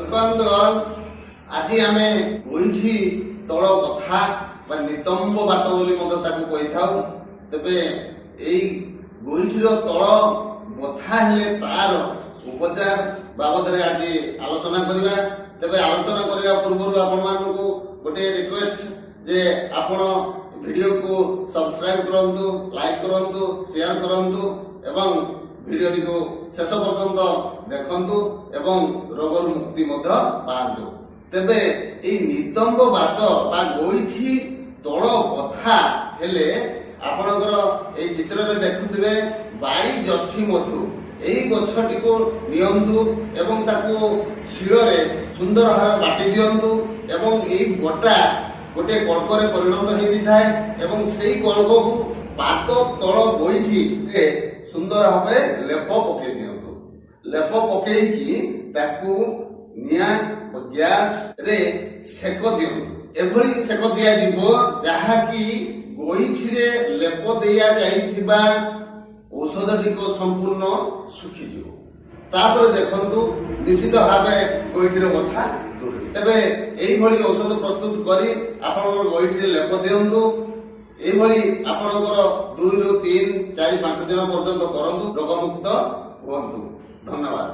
Welcome to all. ଆଜି ଆମେ ଗୋଇଠି ତଳ ବଥା ବା ନିତମ୍ବ ବାତ ବୋଲି ମଧ୍ୟ ତାକୁ କହିଥାଉ। ତେବେ ଏଇ ଗୋଇଠିର ତଳ ବଥା ହେଲେ ତାର ଉପଚାର ବାବଦରେ ଆଜି ଆଲୋଚନା କରିବା। ତେବେ ଆଲୋଚନା କରିବା ପୂର୍ବରୁ ଆପଣମାନଙ୍କୁ ଗୋଟିଏ ରିକ୍ୱେଷ୍ଟ ଯେ ଆପଣ ଭିଡ଼ିଓକୁ ସବସ୍କ୍ରାଇବ କରନ୍ତୁ, ଲାଇକ୍ କରନ୍ତୁ, ସେୟାର କରନ୍ତୁ ଏବଂ ଭିଡ଼ିଓଟିକୁ ଶେଷ ପର୍ଯ୍ୟନ୍ତ ଦେଖନ୍ତୁ ଏବଂ ରୋଗରୁ ମୁକ୍ତି ମଧ୍ୟ ପାଆନ୍ତୁ। ତେବେ ଏଇ ନିତମ୍ବ ବାତ ବା ଗୋଇଠି ତଳ ବଥା ହେଲେ ଆପଣଙ୍କର ଏଇ ଚିତ୍ରରେ ଦେଖୁଥିବେ ବାଡ଼ି ଯଷ୍ଟି ମଧୁ, ଏହି ଗଛଟିକୁ ନିଅନ୍ତୁ ଏବଂ ତାକୁ ଶିଳରେ ସୁନ୍ଦର ଭାବେ ବାଟି ଦିଅନ୍ତୁ ଏବଂ ଏଇ ବଟା ଗୋଟିଏ କଳ୍କରେ ପରିଣତ ହେଇଯାଇଥାଏ ଏବଂ ସେଇ କଳ୍କକୁ ପାଦ ତଳ ଗୋଇଠିରେ ସୁନ୍ଦର ଭାବେ ଲେପ ପକେଇ ଦିଅନ୍ତୁ। ଲେପ ପକେଇକି ତାକୁ ନିଆଁ ଗ୍ୟାସ ରେ ସେକ ଦିଅନ୍ତୁ। ଏଭଳି ସେକ ଦିଆଯିବ ଯାହାକି ଗୋଇଠିରେ ଲେପ ଦିଆଯାଇଥିବା ଔଷଧଟିକୁ ସମ୍ପୂର୍ଣ୍ଣ ଶୁଖିଯିବ। ତାପରେ ଦେଖନ୍ତୁ, ନିଶ୍ଚିତ ଭାବେ ଗୋଇଠିର ବଥା ଦୂର ହେଇଯିବ। ତେବେ ଏଇଭଳି ଔଷଧ ପ୍ରସ୍ତୁତ କରି ଆପଣଙ୍କର ଗୋଇଠିରେ ଲେପ ଦିଅନ୍ତୁ। ଏଇଭଳି ଆପଣଙ୍କର 2ରୁ 3, 4, 5 ଦିନ ପର୍ଯ୍ୟନ୍ତ କରନ୍ତୁ, ରୋଗମୁକ୍ତ ହୁଅନ୍ତୁ। ଧନ୍ୟବାଦ।